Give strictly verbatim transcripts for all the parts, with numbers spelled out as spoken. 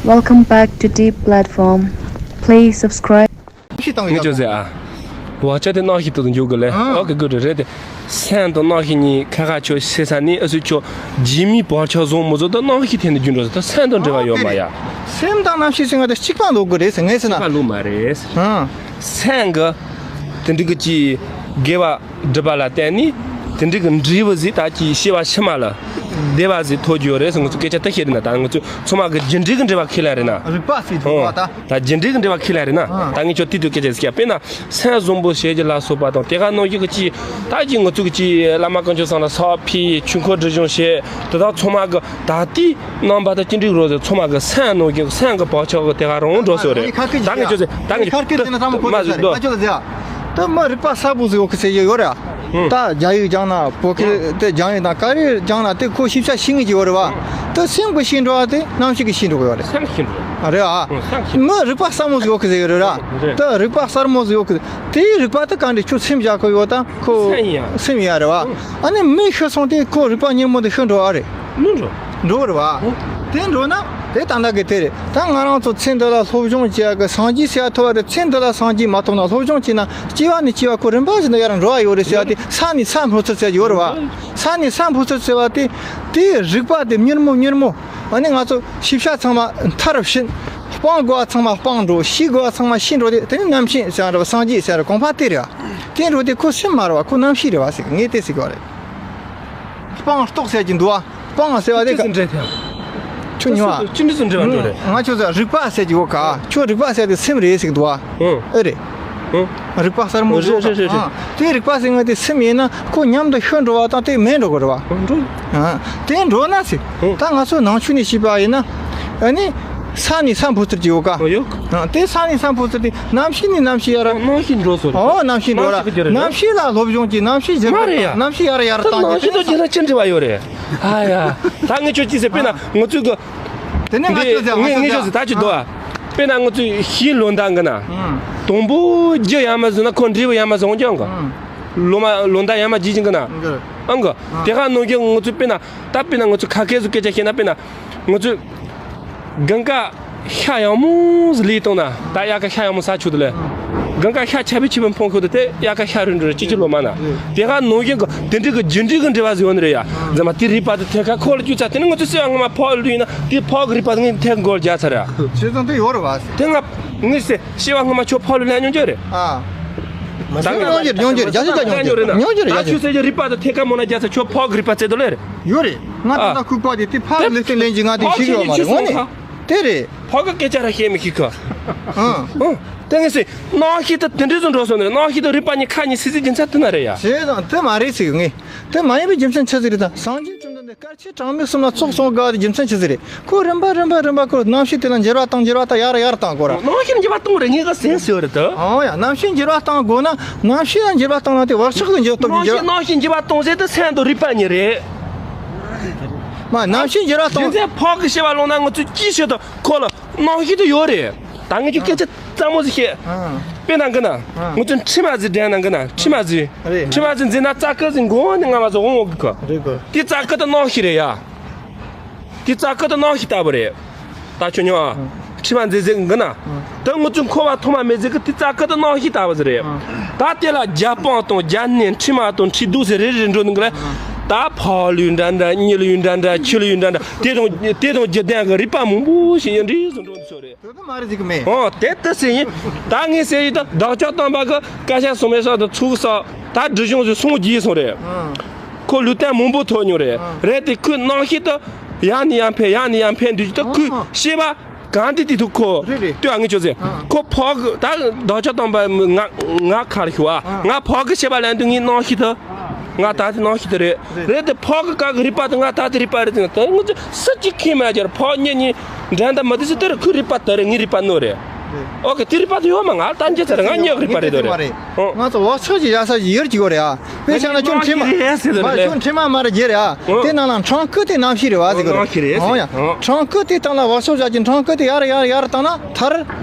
Welcome back to Deep Platform. Please subscribe. ངས་ཅོ་ཟེར་ཨ། བག་ཆགས་དེ་རྣམ་ཤེས་དུ་འཇུག་གི་ལེ། ཨོ་ཀེ་གུ་རེད་དེ། སེམས་དང་རྣམ་ཤེས་གཉིས་ཁ་ཁ་ཆོ་ཤེས་ས་ནི་ཨ་སུ་ཆོ། རྗེས་མའི་བག་ཆགས་བཟུང་མོ་ཟོ་ད་རྣམ་ཤེས་ཐེན་དུ་རྒྱུ་འགྲོ་ཟོ་ད་སེམས་དང་འབྲེལ་བ་ཡོད་མ་ཡ། སེམས་དང་རྣམ་ཤེས་ཟེར་ང་དེ་གཅིག་པ་འདུག་གི་རེད་ཟེར་ངས་ཟེར་ན། གཅིག་པ་ལུགས་མ་རེད། ཨ། སེམས་གི་དེ་འདྲ་གི་ཅི་དགེ་བ་སྒྲུབ་པ་ལ་བརྟེན་ནས་དེ་འདྲ་གི་འབྲས་བུ་ཟིག་ད་ཅི་ཤེས་པ་ཕྱི་མ་ལ་བདེ་བ་ཟིག་ཐོབ་རྒྱུ་རེད་ཟེར་ང་ཚོ་སྐད་ཆ་ད་བཤད་རེད་ན། ད་ང་ཚོ་ཚང་མ་གི་རྒྱུ་འབྲས་གི་འབྲེལ་བ་ཁས་ལེན་རེད་ན། རིག་པ་ཟིག་འདུག་བ་ད། ད་རྒྱུ་འབྲས་གི་འབྲེལ་བ་ཁས་ལེན་རེད་ན། ཨ། ད་ངས་ཁྱོད་དེ་དུས་སྐད་ཆ་ཟིག་བཤད་དཔེར་ན། སེམས་བཟང་པོ་བྱེད་རྒྱུ་ལ་སོགས་པ་དང་དེ་ག་ནང་བཞིན་གྱི་ཅི་ད་ཅི་ང་ཚོ་གི་ཅི་བླ་མ་དཀོན་མཆོག་གསུམ་ལ་གསོལ་བ་ཕུལ། ཆོས་འཁོར་སྒྲིབ་སྦྱོང་བྱེད། དེ་དག་ཚང་མ་གི་ད་ལྟའི་རྣམ་པ་དང་ཅི་འདྲ་རོ་ཟེར་ཚང་མ་གི་སེམས་ནང་བཞིན་སེམས་གི་བག་ཆགས་གི་དེ་ག་རང་འགྲོ་སོ་རེད། ད་ངས་ཁྱོད་ཟེར་ད་ངས་ཁ་སྐད་དེ་ན་ཚང་མ་གོ་མ་ཟེར་དོ། ད་ཁྱོད་ཟེར་ད་མི་རིག་པ་གསལ་པོ་ཟིག་ཡོད་གི་ཟེར་ཡོད་རེད། ད་རྒྱ་ཡིག་སྦྱངས་ན་བོད་སྐད་དེ་སྦྱངས་ཡོད་ན་ག་རེ་སྦྱངས་ན་དེ་ཁོ་ཤེས་བྱ་ཤེས་ངེས་ཀྱི་ཡོད་རེད་བ། ད་སེམས་གི་ཤེས་འགྲོ་བ་དེ་རྣམ་ཤེས་གི་ཤེས་འགྲོ་གི་ཡོད་རེད། སེམས་ཤེས་འགྲོ། རེད་ཨ། སེམས་ཤེས། མི་རིག་པ་གསལ་མོ་ཟིག་ཡོད་གི་ཟེར་ཡོད་རེད་ར། རེད། ད་རིག་པ་གསལ་མོ་ཟིག་ཡོད་གི། དེའི་རིག་པ་དེ་ག་འདྲ་ཁྱོད་སེམས་བཞག་གི་ཡོད་དམ་ཁོ། སེམས་ཡིན་ཡ། སེམས་ཡིན་ཡ་རེད་བ། ཨ་ནི་མི་ཤི་སོང་དེ་ཁོ་རིག་པ་ཉིན་མོ་དེ་ཤི་འགྲོ་བ་རེད། མི་འགྲོ། འགྲོ་བ་རེད་བ། ཨོ། དེ་འགྲོ་ན་དེ་ད་ལྟ་གི་དེ་རེད། ད་ང་རང་ཚོ་ཚེ་འདི་ལ་སློབ་སྦྱོང་བྱེད་ཡ་གི་སངས་རྒྱས་ཟེར་ཡ་ཐོབ་པ་དེ་ཚེ་འདི་ལ་སངས་རྒྱས་མ་ཐོབ་ན་སློབ་སྦྱོང་བྱས་ན་སྐྱེ་བ་ནས་སྐྱེ་བ་ཁོ་རིམ་པ་བཞིན་དུ་ཡར་འགྲོ་བ་ཡོད་རེད་ཟེར་ཡ་དེ་ས་ནས་ས་འཕོ་ཚུལ་ཟེར་གྱི་ཡོད་རེད་བ། ས་ནས་ས་འཕོ་ཚུལ་ཟེར་བ་དེ་དེའི་རིག་པ་དེ་མྱུར་མོ་མྱུར་མོ། ཨ་ནི་ང་ཚོ་ཤེས་བྱ་ཚང་མ་མཐར་ཕྱིན། སྤང་དགོས་པ་ཚང་མ་སྤང་འགྲོ། ཤེས་དགོས་པ་ཚང་མ་ཤེས་འགྲོ་དེ་དེ་ནི་རྣམ་ཤེས་ཟེར་བ་རེད་བ། སངས་རྒྱས་ཟེར་བ་རེད། གོང་འཕེལ་དེ་རེད་བ། དེ་འགྲོ་དེ་ཁོ་སེམས་མ་རེད་བ། ཁོ་རྣམ་ཤེས་རེད་བ་ཟེར་ངས་དེ་ཟེར་གི་བ་རེད། སྤང་རྟོགས་ཟེར་གྱི་འདུག་བ། སྤང་ཟེར་བ་དེ་ཅི་ཙམ་འདྲ་ཐལ། ཁྱོད་ཉོ་བ། ཅི་འདྲ་ཙམ་འདྲ་བ་འགྲོ་རེད། ང་ཁྱོད་ཚོ་རིག་པ་ཟེར་གྱི་ཡོད་ག་ཁྱོད་རིག་པ་ཟེར་དེ་སེམས་རེད་ཟེར་གི་འདུག་བ། ཨེ་རེད། རིག་པ་གསར་མོ་རེད་རེད་རེད། དེ་རིག་པ་ཟེར་ང་དེ་སེམས་ཡིན་ན་ཁོ་མཉམ་དུ་ཤི་འགྲོ་བ་དང་དེ་མེད་འགྲོ་གི་རེད་བ། འགྲོ། དེ་འགྲོ་ན་ཟེར། ད་ང་ཚོ་ནང་ཆོས་ནས་ཤེས་པ་ཡིན་ན། ཨ་ནི་ས་ནས་ས་འཕོ་ཚུལ་གྱི་ཡོད་ཀ་ཡོད། དེ་ས་ནས་ས་འཕོ་ཚུལ་དེ་རྣམ་ཤེས་ནས་རྣམ་ཤེས་ཡར། རྣམ་ཤེས་འགྲོ་སོང་། ཨོ་རྣམ་ཤེས་འགྲོ་ར། རྣམ་ཤེས་ཀྱི་རྒྱུ་རེད། རྣམ་ཤེས་ལ་སློབ་སྦྱོང་གྱིས་རྣམ་ཤེས་ཞིབ་མ་རེད་ཡ། རྣམ་ཤེས་ཡར་ཡར་ད་བཏང་རྣམ་ཤེས་དང་རྒྱུ་ན་ཅི་འབྲེལ་བ་ཡོད་རེད། ཨ་ཡ། ད་ངས་ཁྱོད་ཅི་ཟེར་དཔེར་ན་ང་ཚོས་གི་དེ་ནས་ང་ཚོས་ཟེར་ང་ངས་ཚོས་ངས་ཟེར། ཁྱོད་ཟེར་ད་ཅི་འདུག་ཨ། དཔེར་ན་ང་ཚོས་ཤིང་ལོ་འདབ་འགི་ན། དང་པོ་རྒྱུ་ཡར་མར་ཟེར་ན་ཁོ་འབྲས་བུ་ཡར་མར་ཟེར་འོང་ཀྱང་གི་ལོ་མ་ལོ་འདབ་ཡར་མར་རྒྱས་ཀྱིན་གི་ན། ཨང་གི་དེ་ག་ནང་རྒྱུ་ང་ཚོས་དཔེར་ན་ད་དཔེར་ན་ང་ཚོས་ཁ་སྐད་བཟོ་སྐད་ཆ་བཤད་ན་དཔེར་ན་ང་ཚོས་གང་ག་ཤ་ཡག་མོ་ཟིག་ལས་བཏང་ན་ད་དབྱར་ཁ་ཤ་ཡག་མོ་ཟ་ཆོག་དེ་ལས། གང་ག་ཤ་ཆར་པས་ཆར་པས་འཕངས་ཤོག་དེ་དེ་དབྱར་ཁ་ཤ་རུལ་འགྲོ་རེད། ཅི་ཅི་ལོ་མ་ན། དེ་ག་ནང་བཞིན་གི་དེ་འདྲའི་གི་རྒྱུ་འབྲས་གི་འབྲེལ་བ་ཟིག་ཡོད་ནི་རེད་ཡ། འཛམ་མ་དེ་རིག་པ་དེ་ཐད་ཀ་ཁོ་ལ་བཅུག་ཚར། དེ་ནི་ང་ཚོ་སེམས་པ་སྔོན་མ་ཕག་ལུས་ཡིན་ན་དེ་ཕག་གི་རིག་པ་དེ་ངས་ཐད་མགོ་རྒྱག་ཚར་ར། བྱས་ཙང་དེ་ཡོད་རེད་བ། དེ་ང་ངས་སེ་སེམས་པ་སྔོན་མ་ཁྱོད་ཕག་ལུས་ལེན་མྱོང་རྒྱུ་རེད། ཨ། མ་ཟད་མྱོང་རྒྱུ་རེད། མྱོང་རྒྱུ་རེད། རྒྱ་ཆེ་རྒྱ་མྱོང་རྒྱུ་རེད། མྱོང་རྒྱུ་རེད། ད་རྒྱ་ཆེ། ཁྱོད་སེམས་ཀྱི་རིག་པ་དེ་ཐད་ཀ་མོ་ན་རྒྱག་ཚར། ཁྱོད་ཕག་གི་རིག་པ་རྩེ་དོ་ལེ་རེད། ཡོད་རེད། ང་ད་ལྟ་ཁུག་པ་དེ་དེ་ཕག་ལུས་སྟེང་ལེན་གྱི་ང་དེ་ཤེས་ཡོད་མ་རེད། འོ་ནི། དེ་རེད། ཕག་གི་སྐད་ཆ་ར་བཤད་མི་ཤེས་གི། ཨང་། ཨང་། དེ་ངས་སེ། རྣམ་ཤེས་དེ་དེ་འདྲ་ཟིག་འགྲོ་སོང་ནི་རེད། རྣམ་ཤེས་དེ་རིག་པ་གཉིས་ཁ་གཉིས་སྲིད་སྲིད་རྒྱུ་མཚན་དེ་ན་རེད་ཡ། བྱས་ཙང་དེ་མ་རེད་ཟེར་གི་ངས། དེ་མ་ཡིན་པའི་རྒྱུ་མཚན་ཆི་ཟིག་རེད་ད། སངས་རྒྱས་བཅོམ་ལྡན་འདས་དཀར་ཆེན་གྲངས་མེད་གསུམ་ལ་ཚོགས་གསོག་དགོས་པའི་རྒྱུ་མཚན་ཆི་ཟིག་རེད། ཁོ་རིམ་པ་རིམ་པ་རིམ་པ་ཁོ་རྣམ་ཤེས་དེ་ལ་འགྱུར་བ་བཏང་འགྱུར་བ་བཏང་ཡར་ཡར་བཏང་དགོས་ར། རྣམ་ཤེས་འགྱུར་བ་གཏོང་རེད། ངས་ག་སེམས་ཟེར་བ་རེད་ད། ཨང་ཡ། རྣམ་ཤེས་འགྱུར་བ་བཏང་དགོས་ན་རྣམ་ཤེས་ལ་འགྱུར་བ་བཏང་ན་དེ་བག་ཆགས་ཀྱི་འགྱུར་བ་གཏོང་རྣམ་ཤེས་རྣམ་ཤེས་འགྱུར་བ་གཏོང་ཟེར་དེ་སེམས་དང་རིག་པ་གཉིས་རེད། མ་རྣམ་ཤེས་འགྱུར་བ་གཏོང་རྒྱུ་མཚན་ཕག་གི་བྱ་བ་ལོང་ན་ང་ཚོས་ཅི་བྱེད་དང་ཁོ་ལ་རྣམ་ཤེས་དེ་ཡོད་རེད། ད་ངས་ཀྱི་སྐད་ཆ་གཙང་མོ་ཟིག་བཤད། ཨང་། དཔེར་ན་འགི་ན། ཨང་། ང་ཚོས་འཕྲི་མ་ཟིག་འདྲེན་ན་འགི་ན་འཕྲི་མ་ཟིག་རེད། འཕྲི་མ་ཟིག་འཛིན་ན་རྩ་ཁ་ཟིག་མགོ་ནས་རྔ་མ་ཟིག་འོང་འོང་གི་གོ། རེད་གོ། དེ་རྩ་ཁ་དེ་རྣམ་ཤེས་རེད་ཡ། དེ་རྩ་ཁ་དེ་རྣམ་ཤེས་ལྟ་བུ་རེད། ད་ཁྱོད་ཉོ་ཨ། ཨང་། འཕྲི་མ་འཛིན་ཟིག་འགི་ན། ཨང་། ད་ང་ཚོས་འཁོར་བ་ཐོག་མ་མེད་ཟིག་གི་དེ་རྩ་ཁ་དེ་རྣམ་ཤེས་ལྟ་བུ་ཟིག་རེད། ཨང་། ད་དེ་ལ་རྒྱ་སྤང་དང་རྒྱ་སྣེ་འཕྲི་མ་དང་འཕྲི་དུག་ཟེར་རེ་རེ་འགྲོ་ནི་གི་ལ། ཨང་། ད་ཕག་ལུས་འདྲ་འདྲ་མི་ལུས་འདྲ་འདྲ་ཁྱི་ལུས་འདྲ་འདྲ་དེ་དང་དེ་དང་རྒྱུ་ལྡན་གི་རིག་པ་མང་པོ་ཞིག་ཡིན་འདྲི་ཟེར་འགྲོ་འདི་ཚོ་རེད། དེ་ད་མ་རེད་ཟིག་གི་མེད། ཨོ་དེ་ལྟ་ཟེར་ཡིན། ད་ངས་ཟེར་ཡིན་ད་བདག་ཅག་དམ་པ་གི་བཀའ་ཤག་སོང་མེད་ས་དང་ཚུགས་ས་ད་སྒྲིབ་སྦྱོང་ཟིག་སོང་རྒྱས་སོང་རེད། ཨང་། ཁོ་ལུས་རྟེན་མང་པོ་ཐོབ་མྱོང་རེད། ཨང་། རེད་དེ་ཁོའི་རྣམ་ཤེས་དེ་ཡར་ནས་ཡར་འཕེལ་ཡར་ནས་ཡར་འཕེལ་འདུག་ད་ཁོའི་ཨང་། ཤེས་པ་གང་དེ་དེ་ཐུག་ཁོ། རེད་རེད། ལྟོས་ཨ་ངས་ཁྱོད་ཟེར། ཨང་། ཁོ་ཕག་གི་ད་བདག་ཅག་དམ་པ་ང་ང་ཁ་ལ་ཞུ་ཨ། ཨང་། ང་ཕག་གི་ཤེས་པ་ལེན་དུས་ངའི་རྣམ་ཤེས་དེ། ང་ད་དེ་རྣམ་ཤེས་དེ་རེད། རེད། རེད་དེ་ཕག་གི་ཀ་གི་རིག་པ་དེ་ང་ད་དེ་རིག་པ་རེད་དེ་ང་ད་ངུ་ཚོ་སུ་གཅིག་ཁས་མ་བྱར་ཕག་གཉིས་གཉིས་འགྲན་ཟླ་མི་དེ་སུ་དེ་རེད། ཁོའི་རིག་པ་དེ་རེད། ངའི་རིག་པ་ནོ་རེད། རེད། ཨོ་ཀེ་དེ་རིག་པ་དེ་ཡོད་མ་ང་ད་འཇལ་ཚར་རེད། ང་རྙེད་གི་རིག་པ་རེད་དོ་རེད། ཨོ། ང་ཚོ་བག་ཆགས་ཀྱི་ཡ་ས་ཀྱི་ཡུལ་གཅིག་གོ་རེད་ཨ། དཔེ་བཞག་ན་ཁྱོད་འཕྲིན་མ། རེད་ཟེར་དོ་མ་རེད། ཁྱོད་འཕྲིན་མ་མ་རེད་རྒྱལ་རེད་ཨ། ཨོ། དེ་ནང་ལ་འཕྲང་ཁུ་དེ་རྣམ་ཤེས་རེད་བ་ཟེར་གི་རེད། རྣམ་ཤེས་རེད། ཨོ་ཡ། ཨོ། འཕྲང་ཁུ་དེ་སྟེང་ལ་བག་ཆགས་བཞག་ཀྱི་འཕྲང་ཁུ་དེ་ཡར་ཡར་ཡར་བཏང་ན། མཐར།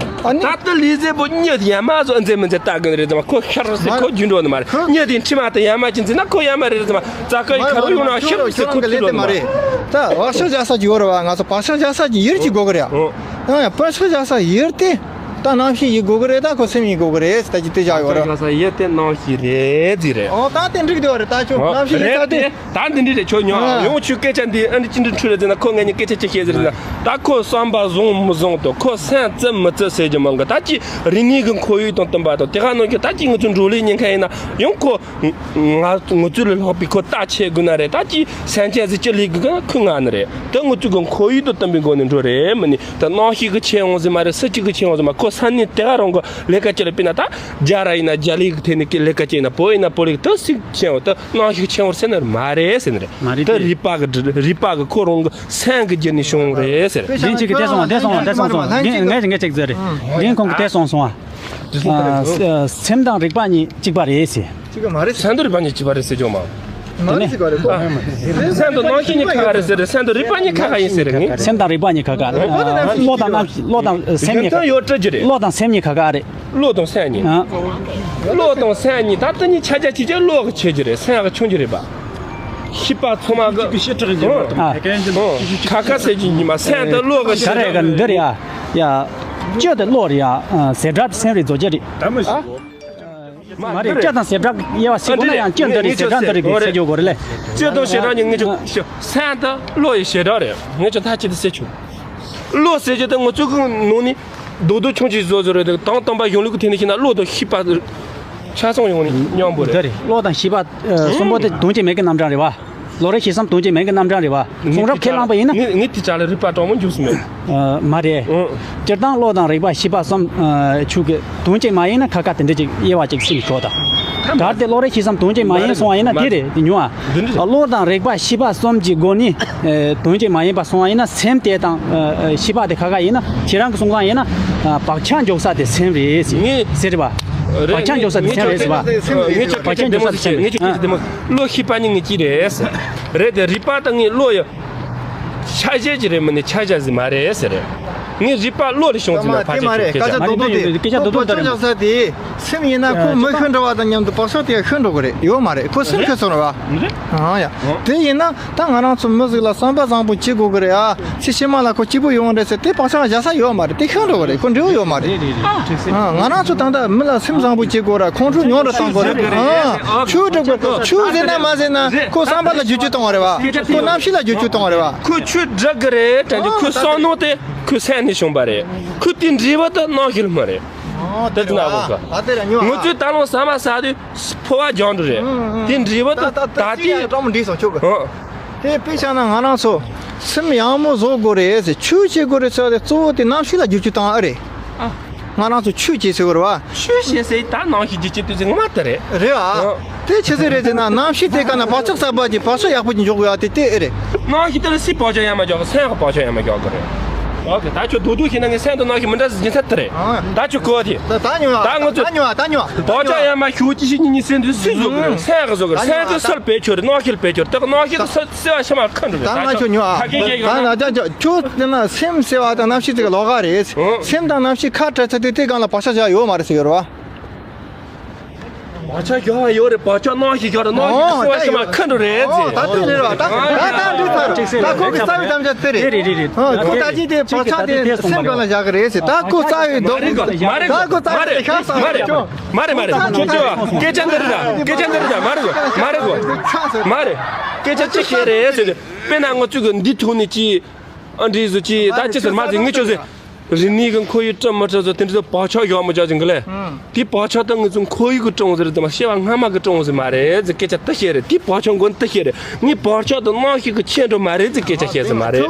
ཨ་ནི། ད་ལྟ་ལས་བཟང་པོ་གཉིད་ཡ་མ་བཟོ་འཛེམ་མི་འཛེམ་ལྟ་གི་རེད་ཙམ་ཁོ་ཤར་སེ་ཁོ་རྒྱུན་འགྲོ་ནི་མ་རེད། གཉིད་དེ་འཕྲི་མ་དེ་ཡ་མ་ཅི་འཛིན་ན་ཁོ་ཡ་མ་རེད་ཙམ་རྩ་ཁ་ཡི་ཁ་རུ་ཡོང་ན་ཤུགས་སེ་ཁོ་ཁྱི་འགྲོ་ནི་མ་རེད། ད་བག་ཆགས་བཞག་ས་ཅིག་ཡོད་རེད་བ། ང་ཚོ་བག་ཆགས་བཞག་ས་ཅིག་ཡུལ་ཅིག་དགོས་གི་རེད་ཨ། ཨོ། ཡང་ཡང་བར་ཆད་བཞག་ས་ཡུལ་དེ་ད་རྣམ་ཤེས་ཡིན་དགོས་ཀྱི་རེད། ད་ཁོ་སེམས་ཡིན་དགོས་ཀྱི་རེད། ད་ཅི་དེ་བཞག་ཡོད་རེད། བར་ཆད་བཞག་ས་ཡུལ་དེ་རྣམ་ཤེས་རེད་ཟེར་རེད། ཨོ་ད་དེ་འགྲིག་འདུག་རེད། ད་ཁྱོད་ཨོ་རྣམ་ཤེས་ཡིན་ས་རེད་དེ། དེ་ད་འདི་འདྲ་རེད། ཁྱོད་ཉོ་ཨ་ཡོང་། ཁྱོད་སྐད་ཆ་འདི་ཨ་འདྲ་ཅི་འདྲ་འཁྲུལ་རེད་ཟེར་ན། ཁོ་ངས་ཉིད་སྐད་ཆ་ཅི་བཤད་ཟེར་ན། ད་ཁོ་བསམ་པ་བཟང་མི་བཟང་དང་ཁོ་སེམས་བརྩི་མི་བརྩི་ཟེར་རྒྱུ་མང་གི། ད་ཅི་རིག་གནས་ཀྱི་ཁོར་ཡུག་དང་བསྟུན་པ་དང་དེ་ག་ནང་བཞིན་ད་ཅི་ང་ཚོ་འགྲོ་ལས་ཉེན་ཁ་ཡིན་ན་ཡང་ཁོ། ང་ང་ཚོ་ལས་ལྷག་པའི་ཁོ་རྟ་ཆས་དགོས་ན་རེད། ད་ཅི་སེམས་ཅན་ཟིག་ཅི་ལས་དགོས་ན་ཁོ་ང་ནི་རེད། ད་ང་ཚོ་གི་ཁོར་ཡུག་དང་བསྟུན་པའི་སྒོ་ནས་འགྲོ་རེད། མི་ནི་ད་རྣམ་ཤེས་ཀྱི་ཆེ་འོང་ཟིག་མ་རེད། སུ་གཅིག་གི་ཆེ་འོང་ཟིག་མ། ཁོ་ས་གནས་དེ་ག་རང་གི་ལས་ཀ་ཅི་ལ་དཔེར་ན་ད་རྒྱ་ར་ཡིན་ན་རྒྱ་ལས་ཀྱི་ཐད་ནས་ཀྱི་ལས་ཀ་ཅི་ཡིན་ན། བོད་ཡིན་ན་བོད་ལས་ཀྱི་ད་སུ་ཆེ་འོང་། ད་རྣམ་ཤེས་ཆེ་འོང་ཟེར་ནི་མ་རེད་ཟེར་ནི་རེད། མ་རེད་ད་དེ། རིག་པ་གི་རིག་པ་གི་ཁོ་རང་གི་སེམས་ཀྱི་རྒྱུ་ནས་བྱུང་རེད་ཟེར། དེ་འཆི་གི་དེ་སོང་བ་དེ་སོང་བ་དེ་སོང་སོང་། དེ་ངས་ངས་ཅིག་ཟེར་རེད། དེ་ཁོང་གི་དེ་སོང་སོང་བ། ཨ། སེམས་དང་རིག་པ་གཉིས་གཅིག་པ་རེད་ཟེར། གཅིག་པ་མ་རེད། སེམས་དང་རིག་པ་གཉིས་གཅིག་པ་རེད་ཟེར་རྒྱུ་མ། མ་རེད་ཟེར་ག་རེད་ཁོ། སེམས་དང་རྣམ་ཤེས་གཉིས་ཁ་ཁ་རེད་ཟེར་རེད། སེམས་དང་རིག་པ་གཉིས་ཁ་ཁ་ཡིན་ཟེར་རེད། ངས་སེམས་དང་རིག་པ་གཉིས་ཁ་ཁ་རེད། བློ་དང་རྣམ་ཤེས། བློ་དང་སེམས་གཉིས་ཁ་ཁ། ཡོད་སྲིད་རྒྱུ་རེད། བློ་དང་སེམས་གཉིས་ཁ་ཁ་རེད། བློ་དང་སེམས་གཉིས། ཨ། བློ་དང་སེམས་གཉིས་ད་ལྟ་གཉིས་ཆ་ཆ་ཆེ་ཆེ་བློ་གི་ཆེ་རྒྱུ་རེད། སེམས་གི་ཆུང་རྒྱུ་རེད་པ། ཤེས་པ་ཚང་མ་གི་ཤེས་ཁྲག་ཡིན་པ་དང་ཨ། ཁ་ཁ་ཟེར་གྱི་ཡིན་མ། སེམས་དང་བློ་གི་ཤེས་ག་རེ་ག་འདི་རེད་ཨ། ཡ། སྤྱི་དེ་བློ་རེད་ཨ། ཨ། ཟེར་སྒྲ་སེམས་རེད་རྫོགས་རྒྱུ་རེད། ད་མི་ཤེས། མ་རེད། སྤྱི་དང་ཟེར་སྒྲ་དབྱེ་བ་ཕྱེ་དགོས་ན་ཡང་སྤྱི་འདི་རེད་ཟེར་སྒྲ་འདི་རེད་ཟེར་རྒྱུ་དགོས་རེད་ལེ། སྤྱི་དང་ཟེར་སྒྲ་གཉིས་ངེད་ཅག་སེམས་དང་བློ་ཡི་ཟེར་སྒྲ་རེད། ངེད་ཅག་ད་ཅི་དེ་ཟེར་ཆོག་བློ་ཟེར་རྒྱུ་དེ་ང་ཚོ་གི་ནང་ནས་རྡོག་རྡོག་ཆུང་ཆུང་བཟོ་བཟོ་རེད། དང་དམ་པ་གཞུང་ལུགས་ཀྱི་ཐད་ནས་བཤད་ན་བློ་དང་ཤེས་པ་ཆ་ཚང་ཡོང་ནས་མཉམ་པོ་རེད། འདི་རེད། བློ་དང་ཤེས་པ་ཨ། གསུམ་པོ་དེ་དོན་གཅིག་མིང་གི་རྣམ་གྲངས་རེད་བ། བློ་རིག་ཤེས་གསུམ་དོན་གཅིག་མིང་གི་རྣམ་གྲངས་རེད་བ། གསུང་རབ་ཁས་བླངས་པ་ཡིན་ན། ངས་ངས་དེ་ཅག་ལ་རིག་པ་དྲང་མོ་འཇུག་སྲིད་མེད། ཨ། མ་རེད། ཨང་། སྤྱིར་བཏང་བློ་དང་རིག་པ་ཤེས་པ་གསུམ་ཨ། ཆོས་ཀྱི་དོན་གཅིག་མ་ཡིན་ན་ཁ་ཁ་དེ་འདྲ་ཅིག་དབྱེ་བ་ཅིག་ཕྱེ་ནས་ཆོག་ད། གལ་ཏེ་བློ་རིག་ཤེས་གསུམ་དོན་གཅིག་མ་ཡིན་སོང་བ་ཡིན་ན་དེ་རེད། དེ་ཉོ་ཨ། འདི་འདྲ་བློ་དང་རིག་པ་ཤེས་པ་གསུམ་གྱི་སྒོ་ནས་ཨ། དོན་གཅིག་མ་ཡིན་པ་སོང་བ་ཡིན་ན་སེམས་དེ་དང་ཨ། ཤེས་པ་དེ་ཁ་ཁ་ཡིན་ན་ཁྱེད་རང་གི་གསུང་སྟངས་ཡིན་ན་ཨ། བག་ཆགས་འཇོག་ས་དེ་སེམས་རེད་ཟེར། ངས་ཟེར་རེད་བ། རེད། བག་ཆགས་འཇོག་ས་དེ་སེམས་རེད་ཟེར་བ། ངས་ཁྱོད་ཀྱི་བག་ཆགས་འཇོག་ས་དེ་སེམས་རེད། ངས་ཁྱོད་ཀྱི་བདེ་མོ་བློ་ཤེས་པ་ནི་ངེད་ཀྱི་རེད་ཟེར། རེད་དེ་རིག་པ་དང་ངའི་བློ་ཡི་ཆ་ཤས་ཀྱི་རེད། མིན་ནི་ཆ་ཤས་ཟིག་མ་རེད་ཟེར། ངའི་རིག་པ་བློ་ལ་ཤོང་ཟིན་ན་ཕལ་ཆེར་སྐད་ཆ་སྐད་ཆ་རྡོག་རྡོག་དེ་སྐད་ཆ་རྡོག་རྡོག་ལྟར་རེད། ས་དེ་སེམས་ཡིན་ན་ཁོ་མི་ཤི་འགྲོ་བ་དང་མཉམ་དུ་བག་ཆགས་དེ་ཤི་འགྲོ་གི་རེད། ཡོད་མ་རེད། ཁོ་སེམས་ཤི་སོང་རེད་བ། ཨང་ཡ། དེ་ཡིན་ན་ད་ང་རང་ཚོ་མི་ཟིག་ལ་བསམ་པ་བཟང་པོ་བྱེད་དགོས་གི་རེད་ཨ། ཚེ་ཕྱི་མ་ལ་ཁོ་སྐྱིད་པོ་ཡོང་རེད་ཟེར་དེ་བག་ཆགས་བཞག་ས་ཡོད་མ་རེད། དེ་ཤི་འགྲོ་གི་རེད། ཁོ་འབྲས་བུ་ཡོད་མ་རེད། ཨ། ང་རང་ཚོ་ད་ལྟ་མི་ལ་སེམས་བཟང་པོ་བྱེད་དགོས་ར། ཁོང་ཁྲོ་ཉུང་རུ་གཏོང་དགོས་ར། ཨ། ཆོས་སྒྲུབ་དགོས། ཆོས་ཟེར་ན་མ་ཟེར་ན་ཁོ་བསམ་པ་ལ་བསྒྱུར་བཅོས་གཏོང་བ་རེད་བ། ཁོ་རྣམ་ཤེས་ལ་བསྒྱུར་བཅོས་གཏོང་བ་རེད་བ། ཁོ་ཆོས་སྒྲུབ་གི་རེད་དྲན་རྒྱུ། ཨ། ཁོའི་བསམ་མནོ་དེ་ཁོའི་སེམས་ནས་བྱུང་བ་རེད། ཁོ་དེ་འབྲས་བུ་དེ་རྣམ་ཤེས་ལ་སྨིན་རེད། ཨ། དེ་ལྟ་ན་གོ་གི། ད་དེ་ར་ཉོ་ཨ། ང་ཚོས་ད་ལོ་ཟ་མ་ཟ་དུས་ཕོ་བ་རྒྱང་འགྲོ་རེད། ཨ། དེ་འབྲས་བུ་དེ་ད་ད་ད་ད་དེ་ཅི་ཡང་སྤྲང་མོ་འགྲིག་སོང་ཆོག་གི། ཨ། དེ་དཔེ་བཞག་ན་ང་རང་ཚོ་སེམས་ཡག་མོ་བཟོ་དགོས་རེད་ཟེར། ཆོས་བྱེད་དགོས་རེད་ཟེར་བ་དེ་གཙོ་བོ་དེ་རྣམ་ཤེས་ལ་བསྒྱུར་བཅོས་བཏང་ཨ་རེད། ཨ། ང་རང་ཚོ་ཆོས་བྱེད་ཟེར་དགོས་རེད་བ། ཆོས་བྱེད་ཟེར་ད་རྣམ་ཤེས་བསྒྱུར་བཅོས་དེ་ཚོ་ངོ་མ་དེ་རེད། རེད་བ། ཨ། དེ་ཆི་ཟིག་རེད་ཟེར་ན་རྣམ་ཤེས་དེ་ག་ན་བག་ཆགས་གསར་པ་ཅིག་བག་ཆགས་ཡག་པོ་ཅིག་འཇོག་དགོས་ཡ་དེ་དེ་ཨེ་རེད། རྣམ་ཤེས་དེ་ལ་སུས་བག་ཆགས་ཡ་མ་འཇོག་གི། སེམས་ཀྱིས་བག་ཆགས་ཡ་མ་འཇོག་གི་རེད། ཨོ་ཁེ། ད་ཁྱོད་རྡོག་རྡོག་བཤད་ན་ངའི་སེམས་དང་རྣམ་ཤེས་མི་འདྲ་ཟིག་ཡིན་ཚད་དེ་རེད། ཨ། ད་ཁྱོད་གོ་དེ། ད་ད་ཉོ་ཨ། ད་ང་ཚོ་ད་ཉོ་ཨ། ད་ཉོ་ཨ། བག་ཆགས་ཡ་མ་ཤོག་ཅི་ཞིག་ཉིན་ཉིན་སེམས་དེ་སུས་བཟོ་གི་རེད། སེམས་ཀྱིས་བཟོ་གི་རེད། སེམས་དེ་སུ་ལ་བེད་སྤྱོད་རེད། རྣམ་ཤེས་ལ་བེད་སྤྱོད་རེད། ད་རྣམ་ཤེས་དེ་སུ་སེམས་ལ་ཤི་མ་ཁ་འགྲོ་རེད། ད་ང་ཁྱོད་ཉོ་ཨ། ད་ང་ཁྱོད་ཉོ་ཨ། ཁྱོད་དེ་ན་སེམས་ཟེར་བ་དང་རྣམ་ཤེས་དེ་ག་ལོགས་ཀ་རེད། སེམས་དང་རྣམ་ཤེས་ཁ་བྲལ་ཚར་དུས་དེ་སྒང་ལ་བག་ཆགས་བཞག་ཡོད་མ་རེད་ཟེར་ཡོད་རེད་བ། བག་ཆགས་བཞག་ཡོད་རེད། བག་ཆགས་རྣམ་ཤེས་བཞག་རེད། རྣམ་ཤེས་ཨོ། སུ་ལ་ཤི་མ་ཁ་འགྲོ་རེད་ཟེར། ཨོ། ད་དེ་རེད་བ། ད་ད་ད་འགྲིག་ཚར། ད་ཁོ་གི་རྩ་བའི་དམ་བཅའ་དེ་རེད། རེད་རེད་རེད། ཨོ། ཁོ་ད་ཅི་དེ་བག་ཆགས་དེ་སེམས་སྒང་ལ་བཞག་གི་རེད་ཟེར། ད་ཁོ་རྩ་བའི་རྡོག་རྡོག་ད་ཁོ་རྩ་བའི་ཤ་ཟ་རེད། མ་རེད་མ་རེད། ཁྱོད་ཚོས་སྐད་ཆ་འདི་རེད་ད། སྐད་ཆ་འདི་རེད་ད། མ་རེད་གོ། མ་རེད་གོ། མ་རེད། སྐད་ཆ་ཅི་བཤད་རེད་ཟེར་དུས། དཔེར་ན་ང་ཚོས་གི་འདི་ཐོག་ནས་ཅི། ཨ། འདྲི་བཟོ་ཅི། ད་ཅི་ཟེར་མ་ཟེར་ངས་ཁྱོད་ཟེར། རིག་གནས་ཀྱི་ཁོར་ཡུག་སྐྲུན་མི་སྐྲུན་ཟེར་དེ་འདྲ་ཚོ་བག་ཆགས་བཞག་མི་བཞག་ཅིག་གི་ལས། ཨང་། དེ་བག་ཆགས་དེ་ང་ཚོ་ཁོར་ཡུག་གིས་སྐྲུན་ཟེར་དེ་མ་སྐྱེ་བ་སྔ་མ་གིས་སྐྲུན་ཟེར་མ་རེད་ཟེར་སྐད་ཆ་དེ་བཤད་རེད། དེ་བག་ཆགས་མགོ་ནས་དེ་བཤད་རེད། ངས་བག་ཆགས་དེ་རྣམ་ཤེས་ཀྱིས་ཁྱེར་འགྲོ་མ་རེད་ཟེར་སྐད་ཆ་བཤད་ཟེར་མ་རེད།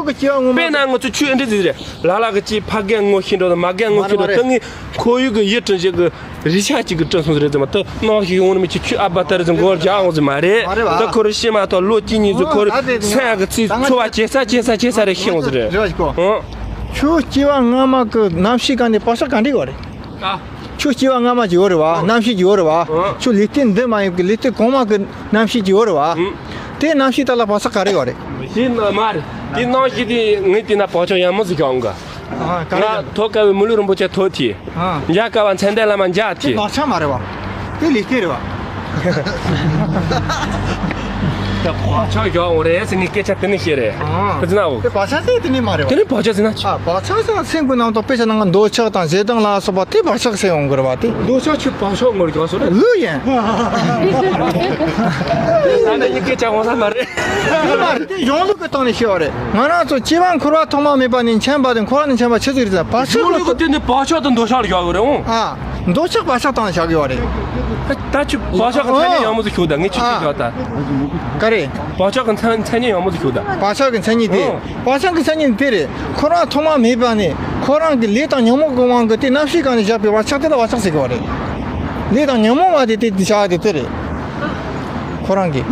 དཔེར་ན་ང་ཚོ་ཆོས་འདི་ཟེར་རེད། ལ་ལ་གིས་ཅིག་ཕ་རྒན་ངོ་ཤེས་འགྲོ་དང་མ་རྒན་ངོ་ཤེས་འགྲོ་དང་ངས་ཁོར་ཡུག་གི་ཡིད་དྲན་བྱེད་གི་རིག་ཆ་གཅིག་གིས་སྐྲུན་སོང་ཟེར་རེད་ཟེར་མ། ད་རྣམ་ཤེས་ཡོང་ནི་མི་ཅིག་ཁྱོད་ཨ་བ་ཏ་རེད་ཟེར་མགོ་རྒྱག་འོང་ཟེར་མ་རེད། མ་རེད་བ། ད་ཁོ་རང་ཤི་མ་ཐག་ལོ་གཅིག་གཉིས་ཚོ་ཁོ་རང་སེམས་ཀྱི་ཚིག་འཚོ་བ་བྱེད་ས་བྱེད་ས་བྱེད་ས་རེད་ཤི་འོང་ཟེར་རེད། རེད་བ་ཞིག་གོ། ཨང་། ཁྱོད་སྐྱེ་བ་སྔ་མ་གི་རྣམ་ཤེས་ག་ནས་བག་ཆགས་ག་འདྲ་ཡོད་རེད། ཨ། ཁྱོད་སྐྱེ་བ་སྔ་མ་ཅིག་ཡོད་རེད་བ། རྣམ་ཤེས་ཅིག་ཡོད་རེད་བ། ཨང་། ཁྱོད་ལུས་རྟེན་འདི་མ་ཡིན་གི་ལུས་རྟེན་གོང་མ་གི་རྣམ་ཤེས་ཅིག་ཡོད་རེད་བ། ཨང་། དེ་རྣམ་ཤེས་ད་ལ་བག་ཆགས་ག་རེ་ཡོད་རེད། དེ་ན་མ་རེད། དེ་རྣམ་ཤེས་དེ་ངས་བལྟས་ན་བག་ཆགས་ཡག་མོ་ཟིག་ཡོང་གི། ཨ། ག་རེ། ང་ཐོག་དཀའ་བའི་མི་ལུས་རིན་པོ་ཆེ་ཐོག་ཐི། ཨ། མཇལ་དཀའ་བ་མཚན་ལྡན་བླ་མ་མཇལ་ཐི། དེ་བག་ཆགས་མ་རེད་བ། དེ་ལུས་རྟེན་རེད་བ། བག་ཆགས་བཞག་འོང་རེད་ཟེར་ངས་སྐད་ཆ་དེ་ནས་བཤད་རེད། ཨ། དེ་ན་འོ། དེ་བག་ཆགས་ཟེར་དེ་ནས་མ་རེད་བ། དེ་ནས་བག་ཆགས་ཟེར་ན་ཆི། ཨ། བག་ཆགས་ཟེར་ན་སེམས་ཀྱི་ནང་དུ་དཔེ་ཆ་ནང་གི་འདོད་ཆགས་དང་ཞེ་སྡང་ལ་སོགས་པ་དེ་བག་ཆགས་ཟེར་ཡོང་གི་རེད་བ་དེ། འདོད་ཆགས་ཆུ་བག་ཆགས་ངོར་རྒྱག་སོ་རེད། ལུས་ཡིན། ད་ནི་ཡི་གེ་ཅག་འོང་ས་མ་རེད། ལུས་མ་རེད་དེ་གཞུང་ལུགས་ཀྱི་སྟེང་ནས་བཤད་བ་རེད། ང་རང་ཚོ་སྐྱེ་བ་འཁོར་བ་ཐོག་མ་མེད་པ་ནས་མཁྱེན་པ་དེ་འཁོར་བ་ནས་མཁྱེན་པ་ཆི་ཟིག་རེད་ཟེར་ན་བག་ཆགས་ལ་གཞུང་ལུགས་ཀྱི་སྟེང་ནས་བག་ཆགས་དང་འདོད་ཆགས་ལ་བཞག་ཡོད་རེད་འོང་། ཨ། འདོད་ཆགས་བག་ཆགས་དང་བཞག་ཡོད་རེད། ད་ཁྱོད་བག་ཆགས་ཀྱི་མཚན་ཉིད་ཡག་མོ་ཟིག་ཤོད་ད། ངས་ཁྱོད་ཅིག་བཞག་ད། ག་རེ། བག་ཆགས་ཀྱི་མཚན་མཚན་ཉིད་ཡག་མོ་ཟིག་ཤོད་ད། བག་ཆགས་ཀྱི་མཚན་ཉིད་དེ། ཨོ། བག་ཆགས་ཀྱི་མཚན་ཉིད་དེ་རེད། ཁོ་རང་ཐོག་མ་མེད་པ་ནས་ཁོ་རང་གི་ལས་དང་ཉོན་མོངས་ཀྱི་དབང་གིས་དེ་རྣམ་ཤེས་སྒང་ནས་བཞག་པའི་བག་ཆགས་དེ་ལ་བག་ཆགས་ཟེར་གི་བ་རེད། ལས་དང་ཉོན་མོངས་པ་དེ་དེ་བཞག་དེ་དེ་རེད། ཁོ་རང་གི།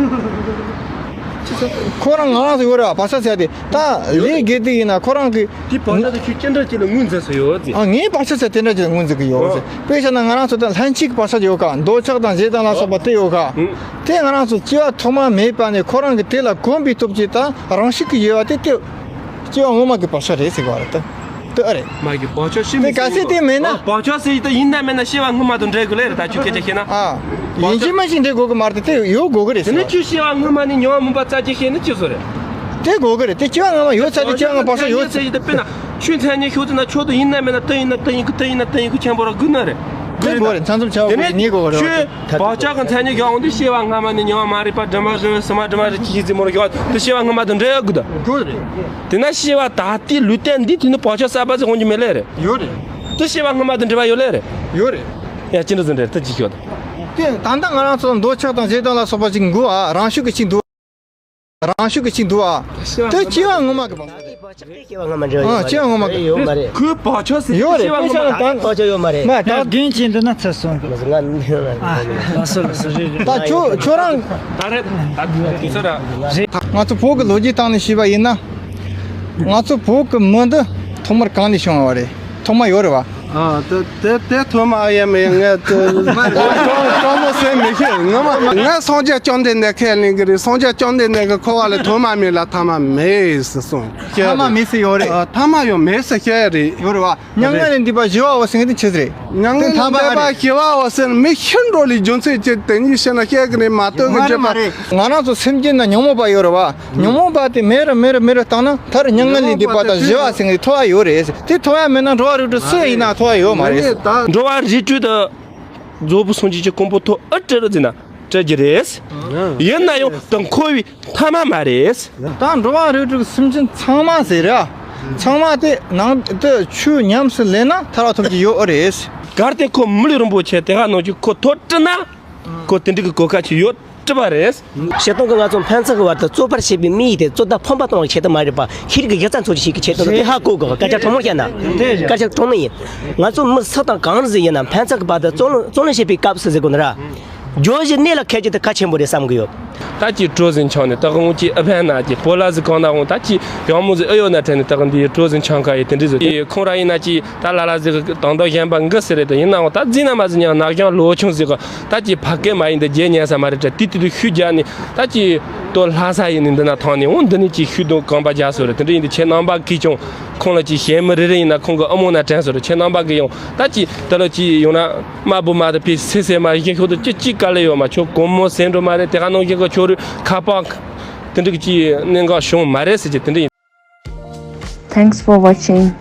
ཁོ་རང་ང་རང་ཚོ་ཡོད་རེད་བ། བག་ཆགས་ཟེར་དེ་ད་ལས་དགེ་སྡིག་ཡིན་ན་ཁོ་རང་གི། དེ་བག་ཆགས་དེ་ཁྱོད་ཅི་འདྲ་ཅིག་ལ་ངོས་འཛིན་ས་ཡོད་ཟེར། ཨ། ངའི་བག་ཆགས་ཟེར་དེ་འདྲ་ཅིག་ལ་ངོས་འཛིན་གི་ཡོད་ཟེར། ཨོ། དཔེ་བཞག་ན་ང་རང་ཚོ་ད་ལྷན་སྐྱེས་ཀྱི་བག་ཆགས་ཡོད་ག་འདོད་ཆགས་དང་ཞེ་སྡང་ལ་སོགས་པ་དེ་ཡོད་ག་ཨང་། དེ་ང་རང་ཚོ་སྐྱེ་བ་ཐོག་མ་མེད་པ་ནས་ཁོ་རང་གི་དེ་ལ་གོམས་པའི་སྟོབས་ཀྱིས་ད་རང་ཤུགས་ཀྱིས་ཡོད་པ་དེ་དེ་སྐྱེ་བ་སྔོན་མ་གི་བག་ཆགས་རེད་ཟེར་གི་བ་རེད་ད། དེ་ཨ་རེད། མ་གི་བག་ཆགས་ཤི་མི་དེ་གལ་སྲིད་དེ་མེད་ན། བག་ཆགས་ཟེར་ཡི་ད་ཡིན་ན་མེད་ན་སྐྱེ་བ་སྔོན་མ་དང་འབྲེལ་དགོས་ལེ་རེད། ད་ཁྱོད་སྐད་ཆ་བཤད་ན། ཨ། ཡིན་གཅིག་མིན་གཅིག་འབྲེལ་དགོས་གི་མ་རེད་དེ་ཡོད་དགོས་གི་རེད་ཟེར། དེ་ནས་ཁྱོད་སྐྱེ་བ་སྔོན་མ་ནས་ཉོན་མོངས་པ་རྩ་ཆེ་བཤད་ན་ཅི་བཟོ་རེད། དེ་དགོས་གི་རེད་དེ་སྐྱེ་བ་སྔོན་མ་ཡོད་ཚར་དེ་སྐྱེ་བ་སྔོན་མ་བག་ཆགས་ཡོད་ཚར། ཟེར་ཡི་ད་དཔེར་ན་ཁྱོད་མཚན་ཉིད་ཤོད་ཚེ་ན་ཁྱོད་དུ་ཡིན་ན་མེད་ན་དུ་ཡིན་ན་དུ་ཡིན་གི་དུ་ཡིན་ན་དུ་ཡིན་གི་ཆེན་པོ་ར་དགོས་ན་རེད། དེ་དགོས་རེད། མཚམས་མཚམས་བྱ་བ་དེ་ནས་ཉེས་དགོས་རེད། ཁྱོད་བག་ཆགས་ཀྱི་མཚན་ཉིད་གང་འོང་དུས་སྐྱེ་བ་སྔ་མ་ནས་ཉོན་མ་རེད་པ་དྲི་མ་རེད་སུ་མ་དྲི་མ་རེད་ཅི་ཞིག་རྩེ་མོ་ར་ཡོད་དུ་སྐྱེ་བ་སྔ་མ་དང་འབྲེལ་ཡོད་དགོས་ད། དགོས་རེད། དེ་ན་སྐྱེ་བ་ད་ལྟའི་ལུས་རྟེན་འདི་དུས་ནི་བག་ཆགས་གསར་པ་ཟིག་འོང་རྒྱུ་མེད་ལེ་རེད། ཡོད་རེད། དུ་སྐྱེ་བ་སྔ་མ་དང་འབྲེལ་བ་ཡོད་ལེ་རེད། ཡོད་རེད། ཡ་ཅི་འདྲ་ཟིག་འདྲ་དུ་ཅི་ཤོད་ད། དེ་ད་ལྟ་ང་རང་ཚོ་འདོད་ཆགས་དང་ཞེ་སྡང་ལ་སོགས་པ་ཅིག་འགོ་ཨ་རང་ཤུགས་ཀྱི་ཅིག་འདུག་རང་ཤུགས་ཀྱི་ཅིག་འདུག་ཨ། དེ་སྐྱེ་བ་སྔོན་མ་གི་བག་ཆགས་རེད། སྐྱེ་བ་སྔོན་མ་འདྲ་ཡོད་ཨ་མ་སྐྱེ་བ་སྔོན་མ་གི་ཡོད་མ་རེད། ཁོའི་བག་ཆགས་ཟེར་ཡོད་རེད། སྐྱེ་བ་སྔོན་མ་ད་བག་ཆགས་ཡོད་མ་རེད། མ་ད་རྒན་ཅན་འདི་ན་ཚེ་སོང་གི་ང་ལགས་སོ་ལགས་སོ་རེད་རེད། ད་ཁྱོད་ཁྱོད་རང་ད་རེད་ད་དུས་ཚོད་ར་རེད། ང་ཚོ་བོད་ཀྱི་ལོ་རྒྱུས་སྟེང་ནས་ཤེས་པ་ཡིན་ན། ང་ཚོ་བོད་ཀྱི་མི་འདི་ཐོག་མར་གང་ནས་བྱུང་བ་རེད། ཐོག་མ་ཡོད་རེད་བ། ཨ་དེ་དེ་དེ་ཐོག་མ་ཨ་ཡ་མེ་ངས་དེ་ཐོག་མ་སེམས་མི་ཤེས་ངོ་མ། ངས་སངས་རྒྱས་བཅོམ་ལྡན་འདས་ཁས་ལེན་གི་རེད། སངས་རྒྱས་བཅོམ་ལྡན་འདས་ཀྱི་འཁོར་བ་ལས་ཐོག་མ་མེད་ལ་ཐ་མ་མེད་ཟེར་གསུངས། ཐ་མ་མེད་ཟེར་ཡོད་རེད། ཨ་ཐ་མ་ཡང་མེད་ཟེར་བཤད་ཡ་རེད། ཡོད་རེད་བ། མྱ་ངན་ལས་འདས་པ་ཞི་བའོ་ཟེར་མཁན་དེ་ཆི་ཟིག་རེད། མྱ་ངན་ལས་འདས་པ་ཞི་བའོ་ཟེར་མི་ཤི་འགྲོ་ལས་རྒྱུ་མཚན་ཅི་དེ་གཉིས་བཤད་ན་བཤད་གི་རེད་མ་གཏོགས་གི་མ་རེད་བརྗོད་པ། མ་རེད། ང་རང་ཚོ་སེམས་ཅན་ན་ཉོན་མོངས་པ་ཡོད་རེད་བ། ཉོན་མོངས་པ་དེ་མེད་རུ་མེད་རུ་མེད་རུ་བཏང་ན་མཐར་མྱ་ངན་ལས་འདས་པ་དང་ཞི་བ་ཟེར་མཁན་དེ་ཐོབ་ཡ་ཡོད་རེད། དེ་ཐོབ་ཡ་མེད་ན་འགྲོ་བ་རིགས་དྲུག་སུ་ཡིན་ན་ཐོབ་ཡ་ཡོད་མ་རེད། འགྲོ་བ་རིགས་དྲུག་དང་རྫོགས་པའི་སངས་རྒྱས་ཀྱི་གོ་འཕང་ཐོབ་ཨེ་སྤྲད་རེད་ཟེར་ན་སྤྲད་རྒྱུ་རེད། ཡིན་ན་ཡང་དེ་འཁོར་བའི་ཐ་མ་མ་རེད། ད་འགྲོ་བ་རིགས་དྲུག་སེམས་ཅན་ཚང་མ་ཟེར་ར། ཚང་མ་དེ་ནང་དུ་ཆོས་ཉམས་སུ་ལེན་ན་ཐར་བ་ཐོབ་ཀྱི་ཡོད་ཨེ་རེད། གལ་ཏེ་ཁོ་མི་ལུས་རིན་པོ་ཆེ་དེ་ག་ནང་བཞིན་ཁོ་ཐོབ་བྲིས་ན། ཁོ་དེ་འདྲ་གི་གོ་སྐབས་ཅིག་ཡོད་བྲིས་པ་རེད། སྤྱིར་བཏང་གི་ང་ཚོ་ཕན་ཚུན་གྱི་བར་དུ་རྩོད་པར་བྱེད་པའི་མི་ཡིས་དེ་རྩོད་ཟླ་ཕམ་པ་གཏོང་བའི་ཆེད་དུ་མ་རེད་པ། ཤེས་རིག་གི་སྒེར་རྩ་འཚོལ་ཞིག་གི་ཆེད་དུ་དེ་ཧ་གོ་དགོས། སྐད་ཆ་དྲང་མོ་བཤད་ན། སྐད་ཆ་དྲང་མོ་ཡིན། ང་ཚོ་མི་སུ་དང་གང་ཟིག་ཡིན་ན་ཕན་ཚུན་གྱི་བར་དུ་རྩོད་རྩོད་ལེན་བྱེད་པའི་སྐབས་སུ་ཟེར་དགོས་ན་ར། བརྗོད་གཞི་གནད་ལ་འཁེལ་རྒྱུ་དེ་གལ་ཆེན་པོ་རེད་བསམ་གི་ཡོད། ད་ཅི་གྲོ་ཟིག་འཆང་ནས་ད་གང་ཅི་ཨ་ཕན་ན་ཅི་པོ་ལ་ཟིག་གང་ན་འོང་ད་ཅི་ཡང་མོ་ཟིག་ཨ་ཡོད་ན་དྲན་ནས་ད་གང་འདི་གྲོ་ཟིག་འཆང་ག་ཡི་དེ་འདྲ་ཟིག་ཁོང་ར་ཡིན་ན་ཅི་ད་ལ་ལ་ཟིག་དང་དོ་གཞན་པ་འགི་ཟེར་རེད། ད་ཡིན་ནའང་ད་རྫིག་ན་མ་ཟིག་ཉང་ནག་ཞང་ལོ་ཆུང་ཟིག་ག་ད་ཅི་ཕ་སྐད་མ་ཡིན་འདི་རྗེ་ཉན་ས་མ་རེད། ད་དེ་དུས་དུ་ཤུལ་རྒྱག་ནས་ད་ཅི་ཏོ་ལྷ་ས་ཡིན་ནས་འདི་ན་ཐང་ནས་འོང་འདི་ནས་ཅི་ཤུལ་དུ་གང་པ་རྒྱག་སོ་རེད། དེ་འདྲ་ཡིན་དུས་ཁྱེད་རྣམ་པ་གིས་ཀྱང་ཁོང་ལ་ཅི་གཞན་མི་རེ་རེ་ཡིན་ན་ཁོང་གི་ཨ་མོ་ན་དྲན་སོ་རེད། ཁྱེད་རྣམ་པ་གིས་ཡང་ད་ཅི་དེ་ལ་ཅི་ཡོང་ན། དམར་པོ་མ་དང་ཕི་སེ་སེ་མ་ཡི་ཤོག་ཏུ་ཅི་ཅི་དཀའ་ལས་ཡོད་མ་ཆོག་གོང་མོ་སེང་འགྲོ་མ་རེད། དེ་ག་ནང་བཞིན་ག་ཆོ་རུ་ཁ་པག་དེ་འདྲ་གི་ཅི་གནད་འགག་བྱུང་མ་རེད་ཟེར་གྱི་དེ་འདྲ་ཡིན། Thanks for watching.